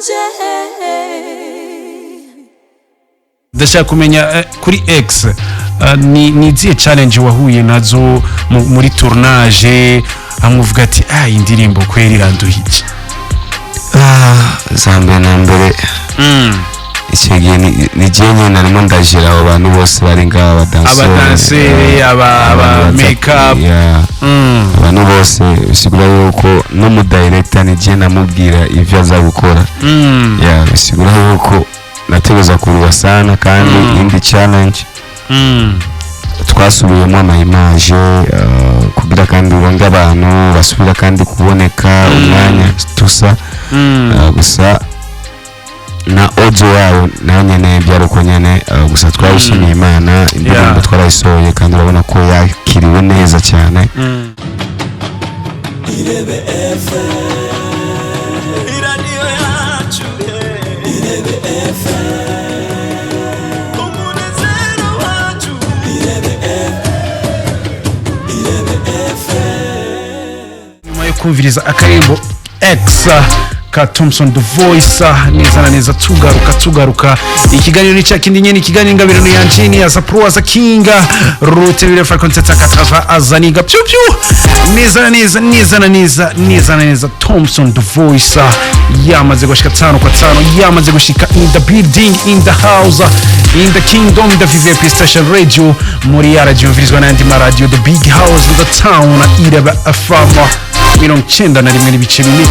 Yanje. Ndashaka kumenya kuri X ni izihe challenge wahuye nazo muri tournage, hamwe uvuga ati: "Ah, iyi ndirimbo kweri iranduhije"? Ah, za mbere na mbere, icyo gihe ni jye nyine narimo ndajira abo bantu bose bari ngaho, abadanseri, abadanseri, aba abantu baza- make up. Yeah. Abantu bose, bisigura yuko n'umudirector ni jye namubwira ivyo aza gukora. Yeah, bisigura yuko nategereza kuruha sana. Kandi indi challenge, twasubiyemo ama image kugira kandi uronge abantu basubira kandi kuboneka umwanya tusa. Gusa na audio yayo nayo nyene byari uko nyene. Gusa twabishimiye Imana, indirimbo twarayisohoye kandi urabona ko yakiriwe neza cyane. Irebe FM, iradiyo yacu, Irebe FM, umunezero wacu, Irebe FM, Irebe FM. Nyuma yo kumviriza akarimbo X ka Thompson The Voice, neza na neza tugaruka ikiganiro ni cya kindi nyene, ikiganiro Ingabirano Yanje, ni aza pro aza kinga route bire frequency takatava azaniga pyu pyu. Neza na neza, neza na neza, neza na neza, Thompson The Voice yamaze gushika tano kwa tano, yamaze gushika in the building, in the house, in the kingdom, the VVIP station radio muri ya radio mvirizwa n'andi maradiyo, the big house in the town, Iraba FM 91.4.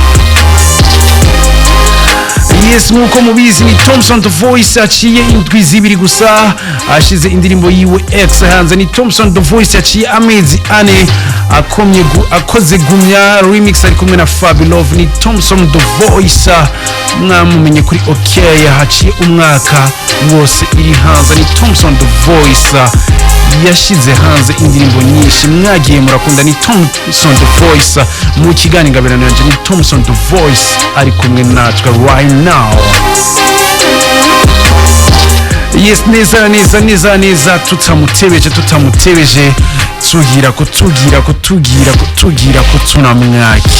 Yes, nkuko mubizi ni Thompson The Voice aciye indwi 2 gusa ashize indirimbo yiwe X hanze. Ni Thompson The Voice aciye amezi 4 akomye akoze Gumya remix ari kumwe na Fabi Love. Ni Thompson The Voice mwamumenye kuri OK, haciye umwaka wose iri hanze. Ni Thompson The Voice yashize hanze indirimbo nyinshi mwagiye murakunda. Ni Thompson The Voice mu kiganiro Ingabirano Yanje. Ni Thompson The Voice ari kumwe natwe right now. Yes, neza neza, neza neza, tutamutebeje, tugira ko tunamwakira.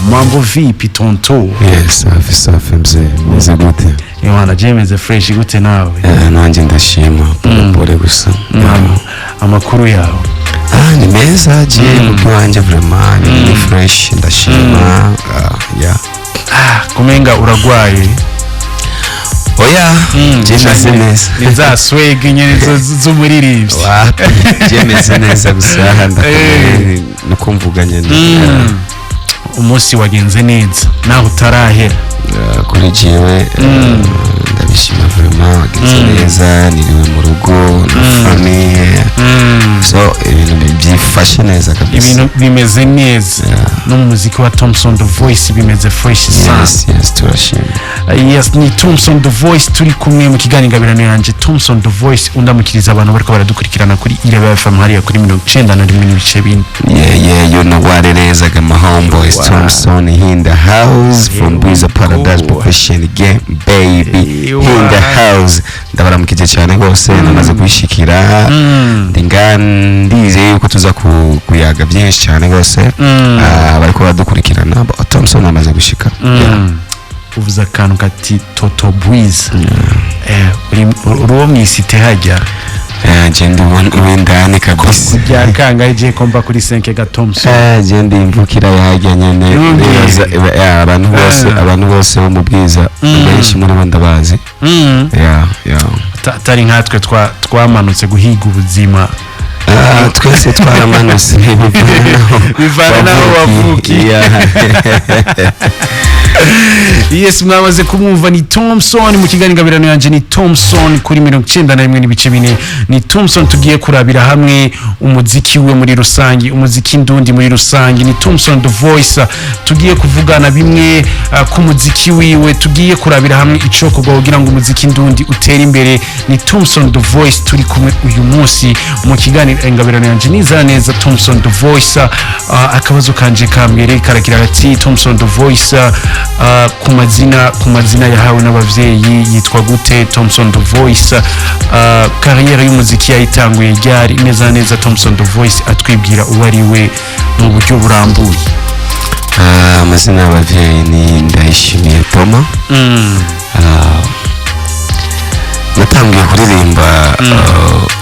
Mambo vipi, tonto? Yes, safi safi mzee, meze gute? Yohana, jemeze fresh. Gute nawe? Nanjye ndashima, pole pole gusa. Amakuru yawe? Ah, ni meza je kuko vraiment ni fresh, ndashima. Ah, yeah. Ah, kumenga uragwaye? Oya, je meze neza. Ni za swag nyene z'umuririmbyi. Wapi, je meze neza gusa ndakomeye, nuko mvuga nyene. Umunsi wagenze neza naho utarahera? Kuri jewe ndabishima, vraiment wagenze neza, niriwe mu rugo na famille, so ibintu byifashe neza kabisa. Ibintu bimeze neza. No mu muziki wa Thompson The Voice bimeze fresh sana. Yes, turashima. Yes, ni Thompson The Voice turi kumwe mu kiganiro Ingabirano Yanje. Thompson The Voice, undamukiriza abantu bariko baradukurikirana kuri Irebe FM hariya kuri 91.4. Yeah, you know what it is. I got my homeboys Thompson in the house from Here we Bwiza Paradise go. Profession Game, baby. Here In the house. Ndabaramukije cyane rwose, namaze kwishikira. Ndinga ndizeye yuko tuza kuyaga byinshi cyane rwose. Ah, bariko baradukurikirana. But Thompson amaze gushika. Yeah. Uvuze akantu kati Toto Bwiza, uri uwo mw'isite hajya? Eh, je ndi uwindani kabisa. Bya kangahe je komba kuri 5 ga Thompson? Eh, je ndi imvukira yahajya nyene. Abantu bose, abantu bose bo mu Bwiza, benshi muri bo ndabazi. Yeah. Atari nkatwe twamanutse guhiga ubuzima. Ah, twese twaramanutse. Bivana n'aho wavukiye. Yes, mwamaze kumwumva, ni Thompson mu kiganiro Ingabirano Yanje. Ni Thompson kuri 91.4. Ni Thompson tugiye kurabira hamwe umuziki we muri rusange, umuziki ndundi muri rusange. Ni Thompson The Voice tugiye kuvugana bimwe ku muziki wiwe, tugiye kurabira hamwe icokorwa kugira ngo umuziki ndundi utere imbere. Ni Thompson The Voice turi kumwe uyu munsi mu kiganiro Ingabirano Yanje. Nizera neza Thompson The Voice, akabazo kanje ka mbere karagira gati: Thompson The Voice, ku mazina yahawe n'abavyeyi yitwa gute Thompson The Voice? Carrière y'umuziki yayitanguye ryari? Neza neza Thompson The Voice atwibwira uwo ari we mu buryo burambuye. Amazina y'abavyeyi ni Ndayishimiye Toma. Natangiye kuririmba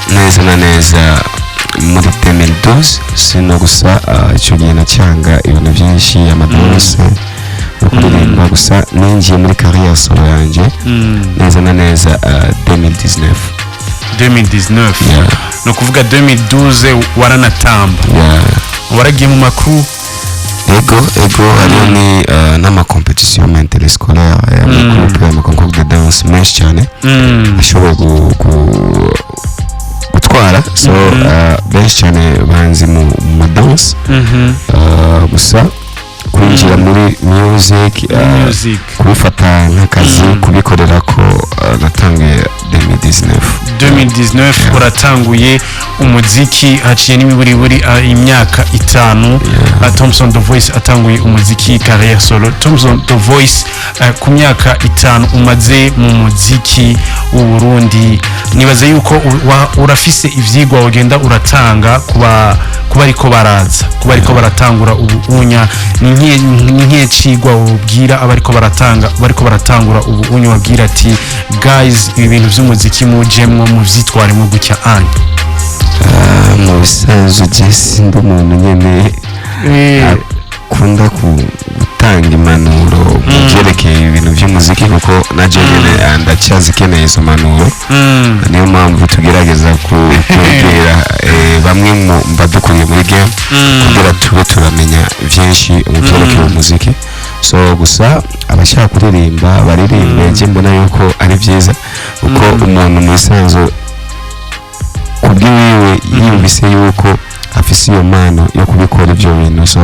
neza na neza muri 2012, sino gusa icyo gihe nacyanga ibintu byinshi, amadanse no kuririmba. Gusa ninjiye muri carrière solo yanjye neza na neza 2019. 2019? Yeah. Ni ukuvuga 2012 waranatamba? Yeah. Waragiye mu makuru? Ego, hariho ni n'amacompétition interscolaire, amagroupe, amaconcours de danse menshi cyane ashoboye gutwara. So benshi cyane banzi mu madanse. Gusa kwinjira muri music, music, kubifata nk'akazi, kubikorera ko, natangiye 2019. 2019 uratanguye umuziki, haciye n'imiburiburi imyaka 5 Thompson The Voice atanguye umuziki, carrière solo. Thompson The Voice, ku myaka 5 umaze mu muziki w'u Burundi, nibaze yuko urafise ivyigwa ugenda uratanga kuba ariko baraza, kuba ariko baratangura ubu unya. Ni nkihe cigwa ubwira abariko baratanga, bariko baratangura ubu unya, wabwira ati: "Guys, ibi bintu vy'umuziki mujemwo muvyitwaremo gutya anya"? Mu bisanzwe je sindi umuntu nyene akunda gutanga impanuro mu byerekeye ibintu by'umuziki, kuko na je nyene ndacyazikeneye izo mpanuro. Niyo mpamvu tugerageza kwegera bamwe mu badukuriye muri game kugira tube turamenya byinshi mu byerekeye umuziki. So gusa abashaka kuririmba baririmbe, je mbona yuko ari byiza, kuko umuntu mu isanzwe kubw'iwiwe yiyumvise yuko afise iyo mpano yo kubikora ibyo bintu, so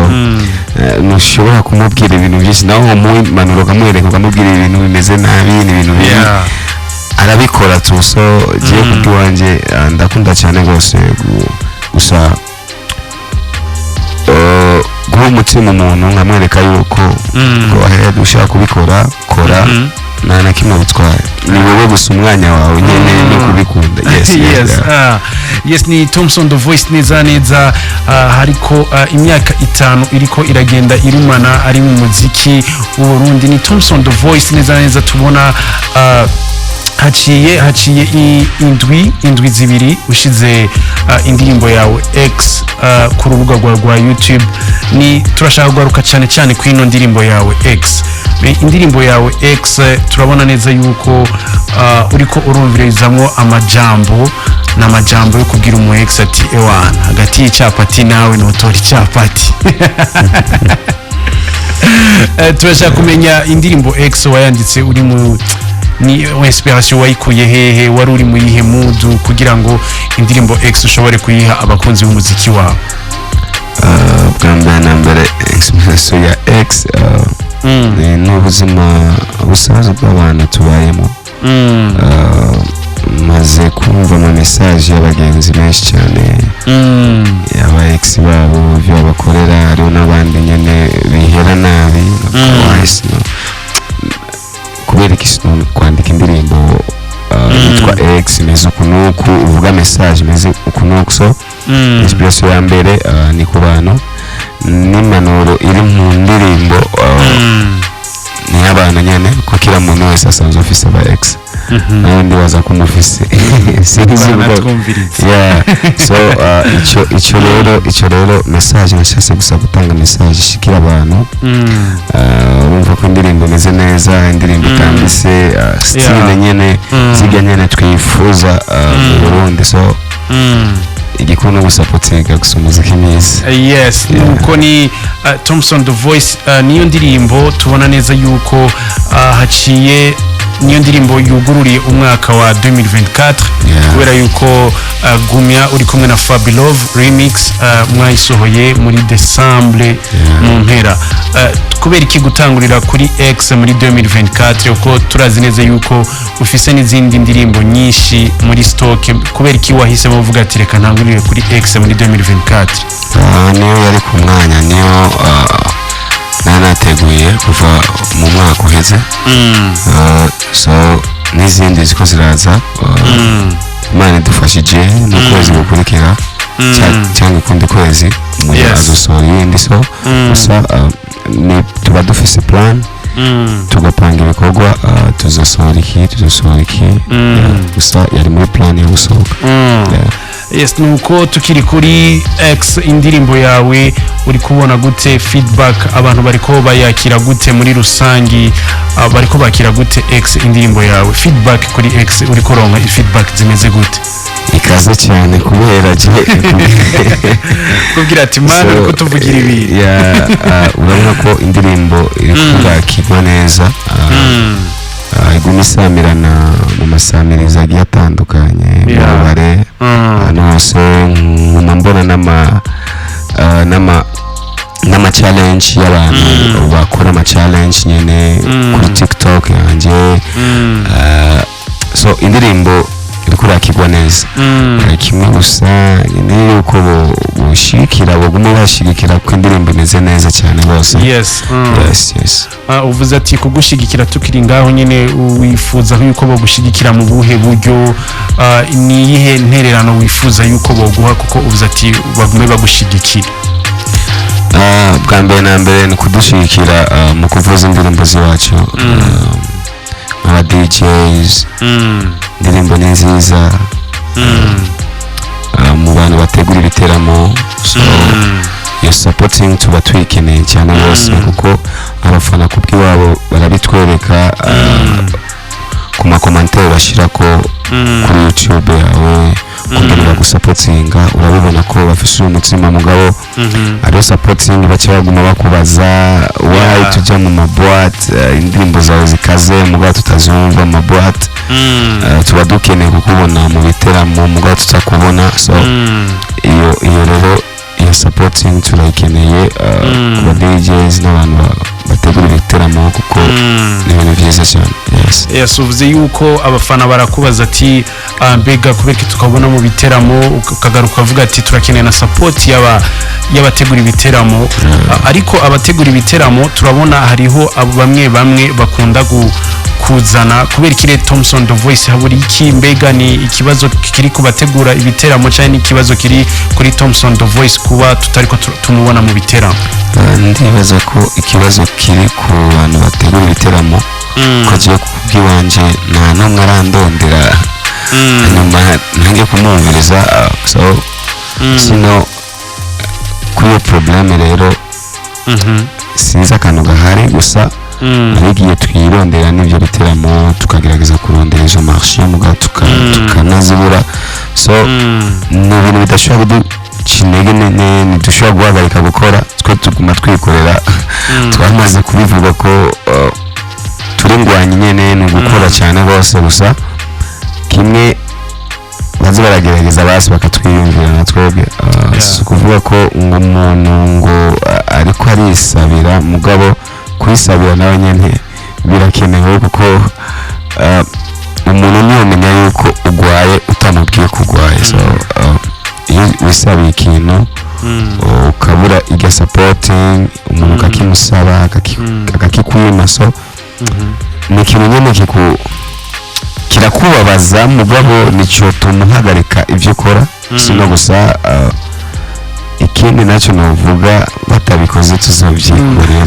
ntushobora kumubwira ibintu byinshi. Naho umuha impanuro, ukamwereka, ukamubwira ibintu bimeze nabi, ni ibintu bibi, arabikora tu. So jewe kubw'iwanjye ndakunda cyane rwose gusa guha umutima umuntu, nkamwereka yuko go ahead, ushaka kubikora kora, nta na kimwe bitwaye, ni wowe gusa umwanya wawe nyene no kubikunda. Yes. Yes. Yeah. Yes, ni Thompson The Voice neza neza, hariko imyaka 5 iriko iragenda irumana ari mu muziki w'u Burundi. Ni Thompson The Voice neza neza tubona haciye indwi 2 ushize indirimbo yawe X ku rubuga rwa YouTube. Ni turashaka kugaruka cyane cyane ku ino ndirimbo yawe X. Indirimbo yawe X, turabona neza yuko uriko urumvirizamwo amajambo n'amajambo yo kubwira umu ex ati: "Ewana, hagati y'icapati nawe notora icapati." Turashaka kumenya indirimbo X wayanditse uri mu ni inspiration wayikuye hehe? Wari uri mu yihe mood kugira ngo indirimbo X ushobore kuyiha abakunzi b'umuziki wawe? Bwa mbere na mbere, inspiration ya X ni ubuzima busanzwe bw'abantu tubayemo. Maze kumva ama message y'abagenzi benshi cyane, aba ex babo ibyo babakorera. Hariho n'abandi nyene bihera nabi. Wahise no kubera iki kwandika indirimbo yitwa X, imeze uku n'uku, uvuga message imeze uku n'uku. So inspiration ya mbere ni ku bantu, n'impanuro iri mu ndirimbo ni y'abantu nyene, kuko kila muntu wese asanzwe afise aba ex, nawe ndibaza ko umufise, sinzi ubwo. Baranatwumviriza. Yeah, so icyo rero message nashatse gusa gutanga, message ishikira abantu. Urumva ko indirimbo imeze neza, indirimbo itambise, style nyene zirya nyene twifuza mu Burundi. So igikuru no gusapotinga gusa umuziki mwiza. Yes. Yeah. Nuko ni Thompson The Voice, niyo ndirimbo tubona neza yuko haciye, niyo ndirimbo yugururiye umwaka wa 2024, kubera yuko Gumya uri kumwe na Fabilove remix mwayisohoye muri Decembre mu mpera. Kubera iki gutangurira kuri X muri 2024, kuko turazi neza yuko ufise n'izindi ndirimbo nyinshi muri stock? Kubera iki wahisemo uvuga ati: "Reka ntangurire kuri X muri 2024"? Niyo yari ku mwanya, niyo nari nateguye kuva mu mwaka uheze. So n'izindi ziko ziraza, Imana idufashije mu kwezi gukurikira cyangwa ukundi kwezi umuntu azosohora iyindi. So gusa Ni tuba dufise plan, tugapanga ibikorwa, tuzosohora iki, tuzosohora iki. Yeah, gusa yari muri plan yo gusohoka. Yeah. Yes, nuko tukiri kuri X, indirimbo yawe uri kubona gute feedback? Abantu bariko bayakira gute muri rusangi? Bariko bakira gute X, indirimbo yawe? Feedback kuri X, uri kuronka feedback zimeze gute? Ikaze cyane kubera je Kubwira ati man, uri kutuvugira ibintu. Yeah, urabona ko indirimbo iri kurakirwa neza, iguma isamirana mu masamiriza agiye atandukanye mu bubare, ahantu hose nkuma mbona n'ama challenge y'abantu bakora ama challenge nyene kuri TikTok yanjye. So indirimbo iri kurakirwa neza. Kimwe gusa ni yuko boshigikira, boguma bashigikira ko indirimbo imeze neza cyane rwose. Yes. Uvuze ati kugushigikira, tukiri ngaho nyine, wifuza yuko bogushigikira mu buhe buryo? Ni iyihe ntererano wifuza yuko boguha, kuko uvuze ati bagume bagushigikira? Bwa mbere na mbere ni kudushyigikira mu kuvuza indirimbo z'iwacu, nk'aba DJs. Indirimbo ni nziza mu bantu bategura ibiteramo, so iyo supporting tuba tuyikeneye cyane rwose, kuko abafana kubw'iwabo barabitwereka ku ma commentaires bashyira ko kuri YouTube yawe kugira bagusapotinga. Urabibona ko bafise uyu mutima, mugabo ariyo supporting baca baguma bakubaza why tujya mu ma boîte, indirimbo zawe zikaze mugabo tutazumva mu ma boîte. Tuba dukeneye kukubona mu biteramo, mugabo tutakubona. So iyo rero iyo supporting turayikeneye ku ba DJs n'abantu bategura ibiteramo, kuko ni ibintu byiza cyane, yes. Yes, uvuze yuko abafana barakubaza ati mbega kubera iki tukabona mu biteramo? Ukagaruka ukavuga ati turakeneye na support y'abategura ibiteramo. Ariko abategura ibiteramo turabona hariho abo bamwe bamwe bakunda kuzana. Kubera ikire Thompson The Voice haburi iki? Mbega ni ikibazo kiri kubategura ibiteramo cyangwa ni ikibazo kiri kuri Thompson The Voice kuba tutariko tumubona mu biteramo? Ndibaza ko ikibazo kiri ku bantu bategura ibiteramo, ko agiye kubw'iwanje nta n'umwe arandondera nyuma ntange kumwumviriza. So sino kuri iyo problème rero sinzi akantu gahari gusa. Hari igihe twirondera n'ibyo biteramo, tukagerageza kurondera izo marché, muga tukanazibura. So ni ibintu bidashobora kuduca intege, ntidushobora guhagarika gukora. Twe tuguma twikorera. Twamaze kubivuga ko turi ngwanyi nyene, ni ugukora cyane rwose. Gusa kimwe baze baragerageza basi bakatwiyumvira na twebwe. Si ukuvuga ko ngo umuntu ngo ariko arisabira, mugabo kwisabira nawe nyene birakenewe, kuko umuntu ntiyomenya yuko ugwaye utamubwiye ko ugwaye. So iyo wisabiye ikintu ukabura irya supporting, umuntu ukakimusaba akakikwima, so ni ikintu nyene kirakubabaza, mugabo nicyo tumuhagarika ibyo ukora. Sino gusa ikindi nacyo novuga, batabikoze tuzobyikorera.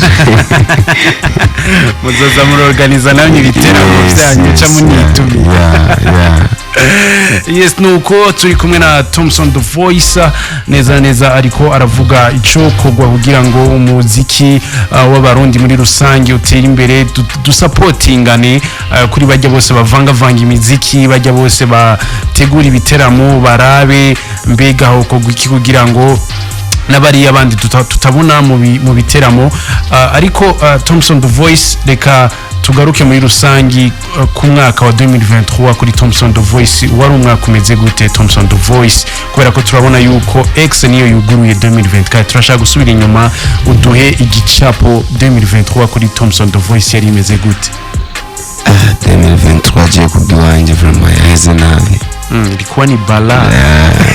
Muzoza murorganiza namwe ibiteramo byanyu ca munitumye. Yeah. Yes, nuko turi kumwe na Thompson The Voice neza neza, ariko aravuga ico kogwa kugira ngo umuziki w'abarundi muri rusange utere imbere, dusapotingane kuri bajya bose bavangavanga imiziki, bajya bose bategura ibiteramo, barabe mbega aho kogwa iki kugira ngo n'abariya bandi tutabona mu biteramo. Ariko Thompson The Voice, reka tugaruke muri rusangi ku mwaka wa 2023 kuri Thompson The Voice. Wari umwaka umeze gute, Thompson The Voice? Kubera ko turabona yuko X niyo yuguruye 2024, turashaka gusubira inyuma uduhe igicapo 2023 kuri Thompson The Voice yari imeze gute? 2023 agiye kubw'iwanjye vraiment yaheze nabi. Ilikuwa ni bala.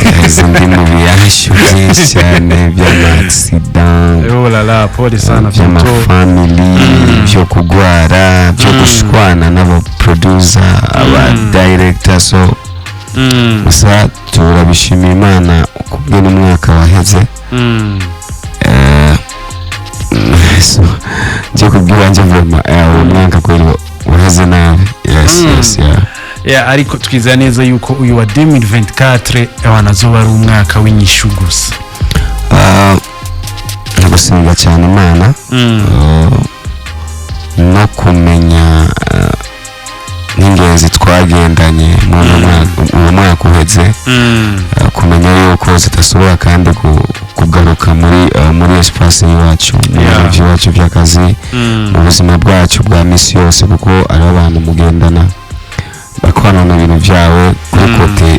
Yaheze ndi mu biyashu byinshi cyane by'ama accident, Oh la la, pole sana Toto. by'amafamili, byo kugwara, byo gushwana n'aba producer, aba director. So gusa turabishimira Imana kubwe n'umwaka waheze. So je kubw'iwanje vraiment, uwo mwaka kweli waheze nabi. Yes, yeah. Yeah, ariko twizera neza yuko uyu wa 2024 abantu azoba ari umwaka w'inyishu gusa. Ah, gusenga cyane Imana, no kumenya n'ingenzi twagendanye muri uno mwaka, uwo mwaka uheze, kumenya yuko zidasubira kandi kugaruka muri espace y'iwacu, mu bintu by'iwacu by'akazi, mu buzima bwacu bwa misi yose, kuko ari abantu mugendana bakonona ibintu byawe kuri côté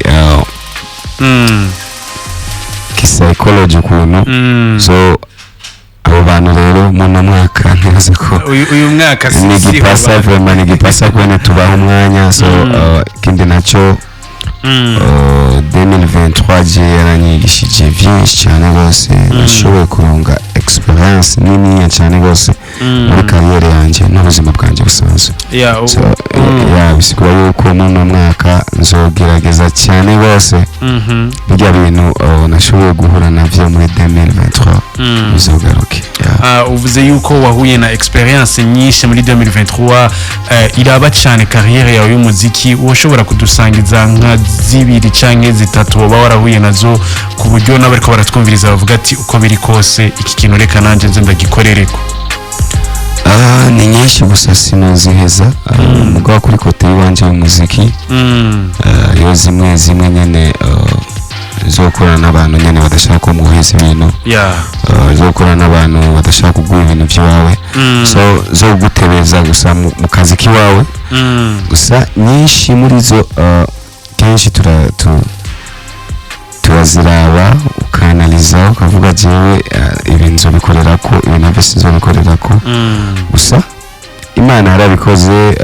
psychology ukuntu. So abo bantu rero muno mwaka ntibaze ko Uyu mwaka si ni siho gipasa. Vraiment ni gipasa kubona tubaha umwanya. So ikindi nacyo, 2023 je yaranyigishije byinshi cyane rwose. Nashoboye kuronga experience niniya cyane rwose muri carrière yanjye n'ubuzima bwanjye busanzwe. So yeah, bisigura yuko muno mwaka nzogerageza cyane rwose bijya bintu nashoboye guhura navyo muri 2023 bizogaruke, yeah. Ah, uvuze yuko wahuye na experience nyinshi muri 2023, iraba cyane carrière yawe y'umuziki. Woshobora kudusangiza nka zibiri canke zitatu woba warahuye nazo, ku buryo n'abariko baratwumviriza bavuga ati: "Uko biri kose iki kintu reka nanje nze ndagikorereko"? Ah, ni nyinshi gusa sinoziheza. Mugabo kuri côté y'iwanje y'umuziki, iyo zimwe zimwe nyene, zo gukorana n'abantu nyene badashaka ko muheza ibintu, zo gukorana n'abantu badashaka kuguha ibintu by'iwawe, so zo kugutebeza gusa mu kazi k'iwawe. Gusa nyinshi muri zo, kenshi turaziraba, ukanaliza, ukavuga: "Jewe ibi nzobikorera ko, ibi nabyo sinzobikorera ko." Gusa Imana yarabikoze.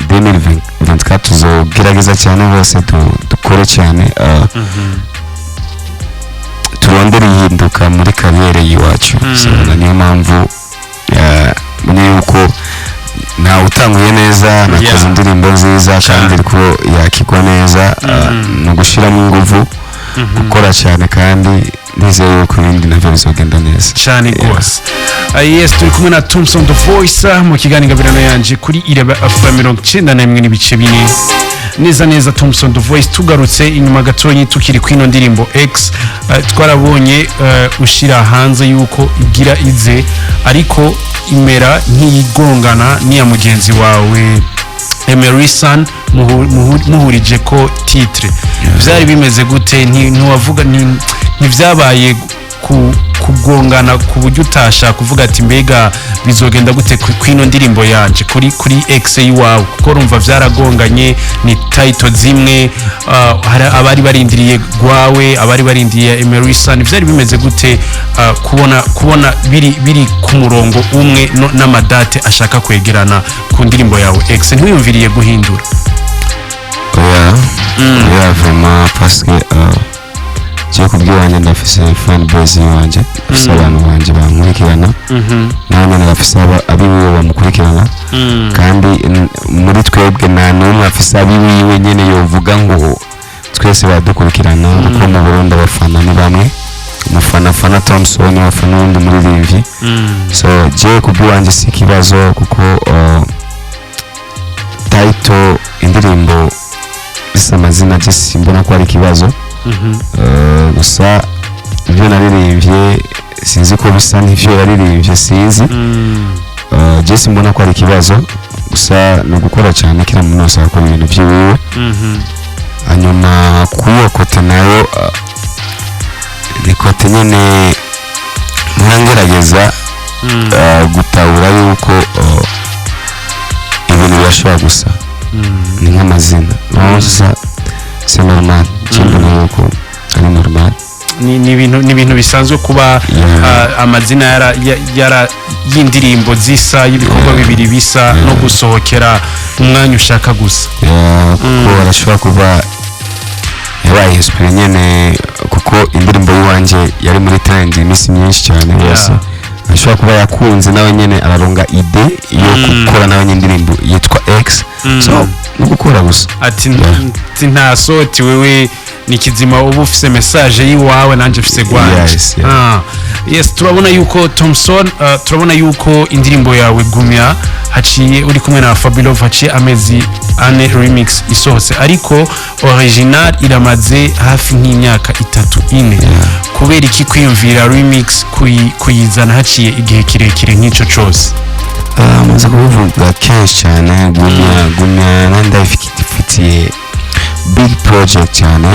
2024 tuzogerageza cyane rwose, dukore cyane, turondere ihinduka muri carrière y'iwacu. So, niyo mpamvu ni yuko ntawe utanguye neza nakoze indirimbo nziza kandi iriko yakigwa neza. Ni ugushyiramo ingufu, gukora cyane, kandi nizeye yuko ibindi nabyo bizogenda neza. Cyane rwose. Yes, turi kumwe na Thompson the Voice mu kiganiro Ngabirano yanje kuri Ireba FM 91.4 neza neza. Thompson the Voice, tugarutse inyuma gatoyi, tukiri kwino ndirimbo X, twarabonye ushira hanze yuko igira ize, ariko imera nk'iyigongana n'iya mugenzi wawe Emerson, muhurije ko titre. Byari bimeze gute? Ntiwavuga ntivyabaye kugongana ku buryo utasha kuvuga ati: "Mbega bizogenda gute kwino ndirimbo yanje, kuri X yiwawe?" Kuko urumva vyaragonganye, ni title zimwe, hari abari barindiriye gwawe, abari barindiriye Emerson. Vyari bimeze gute, kubona biri ku murongo umwe n'ama date ashaka kwegerana ku ndirimbo yawe X? Ntiwiyumviriye guhindura? Oya, oya, vraiment, parce que je kubwiwanjye ndafise fan base yiwanje, ndafise abantu banje bankurikirana, nawe nyene bafise abiwiwe bamukurikirana, kandi muri twebwe nta n'umwe afise abiwiwe nyene yovuga ngo twese baradukurikirana, kuko mu Burundi abafana ni bamwe: umufana afana Thompson, abafana uwundi muririmbyi. So je kubwiwanje si ikibazo, kuko title indirimbo zisa amazina, je simbona ko ari ikibazo. Gusa ibyo naririmbye sinzi ko bisa n'ivyo yaririmbye, sinzi. Je simbona ko ari ikibazo, gusa ni ugukora cyane, kila muntu wese agakora ibintu vyiwiwe. Hanyuma kuri iyo côté nayo, ni côté nyene ngerageza gutahura yuko ibintu birashobora gusa, ni nk'amazina gusa, c'est normal. Je mbona yuko ari normal. Ni ibintu bisanzwe kuba amazina yara y'indirimbo zisa, y'ibikorwa bibiri bisa, no gusohokera umwanya ushaka gusa. Yeah, kuko arashobora kuba yabaye inspiré nyene, kuko indirimbo y'iwanje yari muri trend iminsi myinshi cyane rwose. Ashobora kuba yakunze nawe nyene, araronga idée yo gukora nawe nyene indirimbo yitwa X. So no gukora gusa. Ati ati nta soti, wewe ni kizima, uba ufise message yiwawe, nanje mfise gwanje. Yes, yeah. Ah. Yes, turabona yuko Thompson, turabona yuko indirimbo yawe Gumya haciye, uri kumwe na Fabilove, haciye amezi 4 remix isohotse, ariko original iramaze hafi nk'imyaka 3, 4. Kubera iki kwiyumvira remix kuyizana haciye igihe kirekire nk'ico cose? Maze kubivuga kenshi cyane. Gumya, Gumya nandayifitiye big project cyane.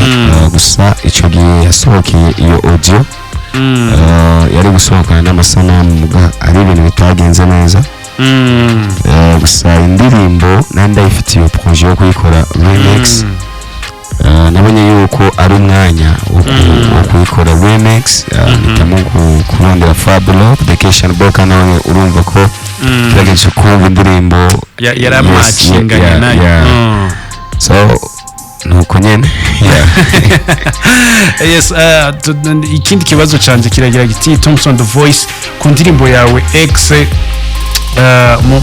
Gusa icyo gihe yasohokeye iyo audio, yari gusohokana n'amasanamu, muga ari ibintu bitagenze neza. Gusa indirimbo nandayifitiye projet yo kuyikora remix. Nabonye yuko ari umwanya wo kuyikora remix, mpitamo kurondera Fabulous Vacation Boka. Nawe urumva ko kirageze kumva indirimbo. Yaramacinganye nayo. So nuko nyene, yeah. Yes, ikindi kibazo canje kiragira giti: Thompson the Voice, ku ndirimbo yawe X,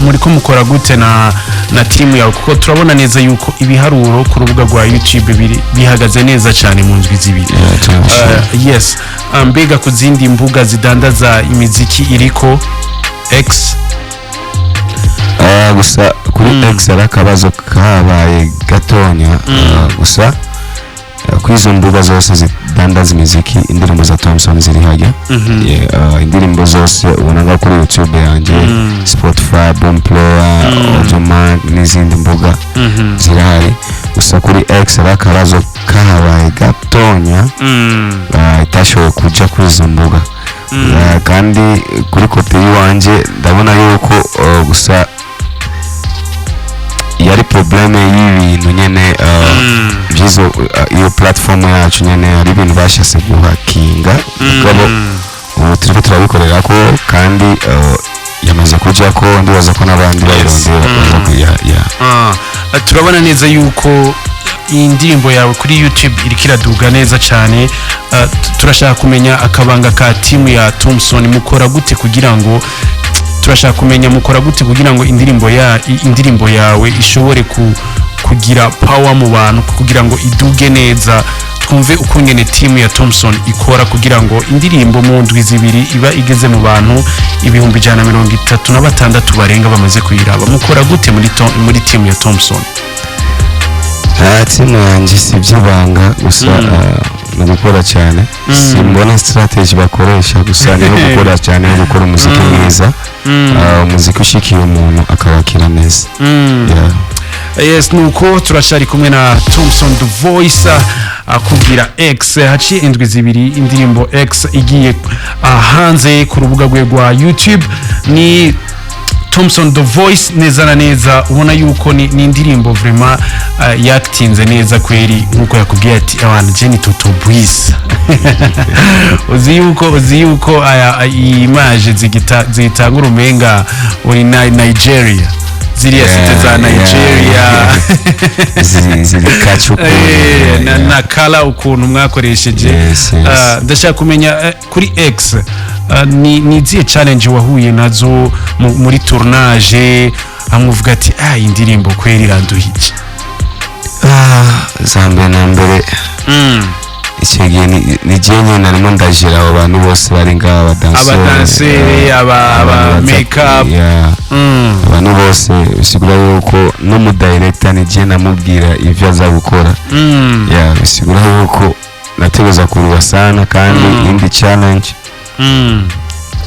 muriko mukora gute na team yawe? Kuko turabona neza yuko ibiharuro ku rubuga rwa YouTube biri bihagaze neza cyane mu ndwi 2. Yeah, turabishima. Yes, mbega ku zindi mbuga zidandaza imiziki iriko X? Gusa kuri X ari akabazo kabaye gatonya. Gusa kuri izo mbuga zose zidandaza imiziki, indirimbo za Thompson ziri hajya. Yeah, indirimbo zose ubona kuri YouTube yanjye, Spotify, Boomplay, Audiomack n'izindi mbuga zirahari. Gusa kuri X ari akabazo kahabaye gatonya, itashoboye kuja kuri izo mbuga. Kandi kuri côté y'iwanje ndabona yuko gusa yari problème y'ibintu nyene, by'izo iyo platform yacu nyene, hari ibintu bashase guhakinga. Mugabo ubu turiko turabikorera ko, kandi yamaze kuja ko, ndibaza ko n'abandi bayirondera baza ya. Turabona neza yuko iyi ndirimbo yawe kuri YouTube iriko iraduga neza cyane. Turashaka kumenya akabanga ka team ya Thompson. Mukora gute kugira ngo, turashaka kumenya mukora gute kugira ngo indirimbo yawe ishobore kugira power mu bantu, kugira ngo iduge neza? Twumve ukungene team ya Thompson ikora kugira ngo indirimbo mu ndwi 2 iba igeze mu bantu 136,000 barenga bamaze kuyiraba. Mukora gute muri team ya Thompson? Team yanjye si iby'ibanga, gusa ni ugukora cyane. Simbona strategy bakoresha, gusa ni gukora cyane no gukora umuziki mwiza, umuziki ushikiye umuntu akawakira neza. Yeah. Yes, nuko turashari kumwe na Thompson the Voice, akubwira X. Haciye indwi 2 indirimbo X igiye hanze ku rubuga rwe rwa YouTube. Ni Thompson the Voice neza na neza. Ubona yuko ni indirimbo vraiment yakitinze neza kweri, nkuko yakubwiye ati abantu je ni Toto Breeze. Uzi yuko aya iyi image zitanga urumenga uri na Nigeria, ziriya site za Nigeria. Ziri kacu. Na kala ukuntu mwakoresheje. Yes. Ndashaka kumenya kuri X, ni izihe challenge wahuye nazo muri tournage, hamwe uvuga ati: "Ah, iyi ndirimbo kweri iranduhije"? Za mbere na mbere, icyo gihe ni jye nyine narimo ndajira abo bantu bose bari ngaha, abadanseri, abadanseri, aba make up. Abantu bose, bisigura yuko n'umudirector ni jye namubwira ivyo aza gukora. Yeah, bisigura yuko nateguza kuruba sana. Kandi indi challenge,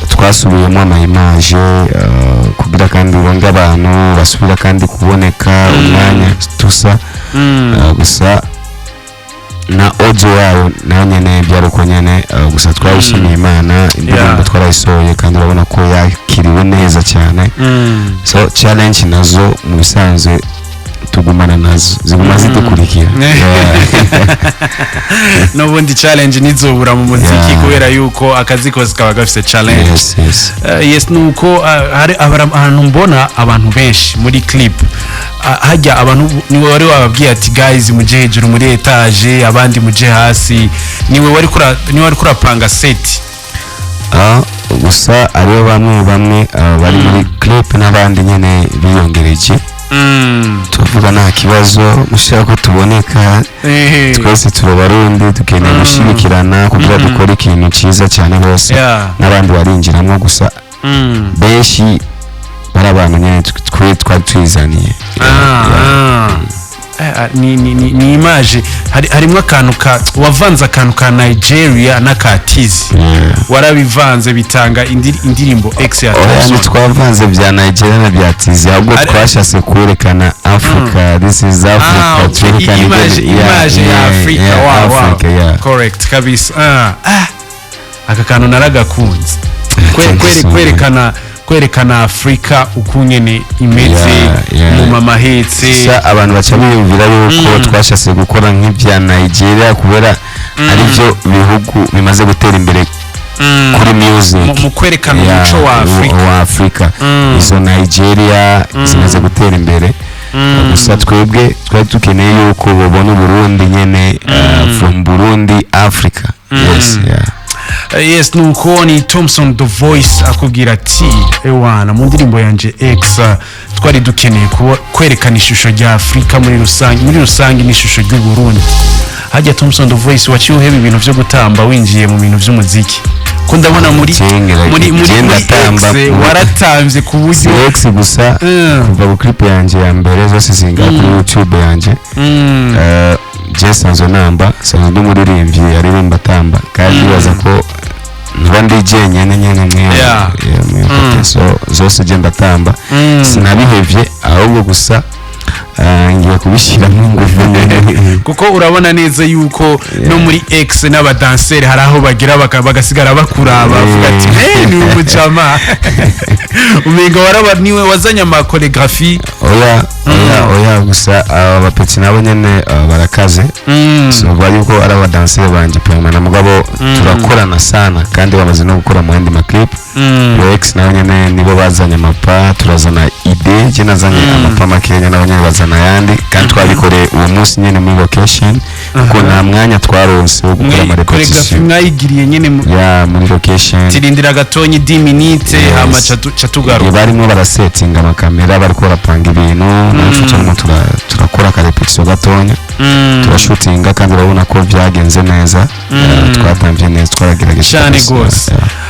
twasubiyemo ama image, kugira kandi uronge abantu basubira kandi kuboneka umwanya tusa. Gusa na audio yayo nayo nyene byari uko nyene. Gusa twabishimiye Imana, indirimbo twarayisohoye kandi urabona ko yakiriwe neza cyane. So challenge nazo mu bisanzwe tugumana nazo, ziguma zidukurikira. Yeah. N'ubundi challenge ntizobura mu muziki, kubera yuko akazi kose kaba gafise challenge. Yes. Yes, nuko hari ahantu mbona abantu benshi muri clip. Hajya abantu niwe wari wababwiye ati: "Guys, muje hejuru muri étage, abandi muje hasi"? Niwe wari kurapanga set? Gusa ariyo bamwe bamwe bari muri clip n'abandi nyene biyongereje. Tuvuga nta kibazo, mushaka ko tuboneka. Twese turi Abarundi, dukeneye gushyigikirana kugira dukore ikintu cyiza cyane rwose. N'abandi barinjiramo, gusa benshi bari abantu nyine twe twari twizaniye. Ah, ah. Ni image harimo akantu ka wavanze, akantu ka Nigeria n'aka Tizi. Warabivanze bitanga indirimbo X ya Oya, Thompson. ntitwavanze bya Nigeria na bya Tizi, ahubwo twashatse kwerekana Africa. This is Africa. Ah, okay. Twerekana Image, image ya yeah, Africa. yeah, Wow. Africa, yeah. Correct kabisa. Aka kantu naragakunze. Thank you so much. Kwerekana Afrika ukungene imeze Yeah. mu mama ahetse. Sha, abantu baca biyumvira yuko twashatse gukora nk'ibya Nigeria kubera aribyo bihugu bimaze gutera imbere kuri music. Mu kwerekana Yeah, umuco wa Afrika. wa Afrika. Izo Nigeria zimaze gutera imbere, gusa twebwe twari dukeneye yuko babona Uburundi nyene, from Burundi, Africa, yes, yeah. Yes, nuko ni Thompson the Voice akubwira ati: "Ewana, mu ndirimbo yanje X twari dukeneye kwerekana ishusho rya Afrika muri rusange n'ishusho ry'u Burundi." Hajya Thompson the Voice, waciye uheba ibintu vyo gutamba winjiye mu bintu vy'umuziki, ko ndabona muri Cengera, muri genda muri tamba. X waratamvye ku Si buryo X gusa. Kuva ku clip yanjye ya mbere zose zinga kuri YouTube yanjye. Je sanzwe namba, sanzwe ndi umuririmbyi aririmba atamba, kandi bibaza ko ntuba ndi jenyene nyene mwiyo. Yeah, mwiyo côté. So zose je ndatamba. Sinabihevye, ahubwo gusa ngiye kubishyiramo ingufu nyene. Kuko urabona neza yuko no muri X n'abadanseri hari aho bagira bagasigara bakuraba, bavuga ati: "Hey, ni umujama." Umenga waraba niwe wazanye ama chorégraphie. Oya, oya, oya, gusa aba bapetsi nabo nyene barakaze. Sinovuga yuko ari abadanseri banje permanent, mugabo turakorana sana kandi bamaze no gukora mu yandi ma clip. Yo X nabo nyene nibo bazanye amapa, turazana idée, je nazanye amapa makenya, nabo nyene bazana ayandi, kandi twabikoreye uwo munsi nyene muri location, kuko nta mwanya twaronse wo gukora ama chorégraphie répétition. Mwayigiriye nyene Ya, muri location. Tirindira gatonyi 10 minutes. Yes. Hama ca tugaruka. Barimo barasetinga amakamera, bariko barapanga ibintu, natwe turimo turakora aka répétition gatonya, turashutinga, kandi urabona ko byagenze neza. Twatamvye neza, twaragerageje Cane kabisa. gose. Yeah.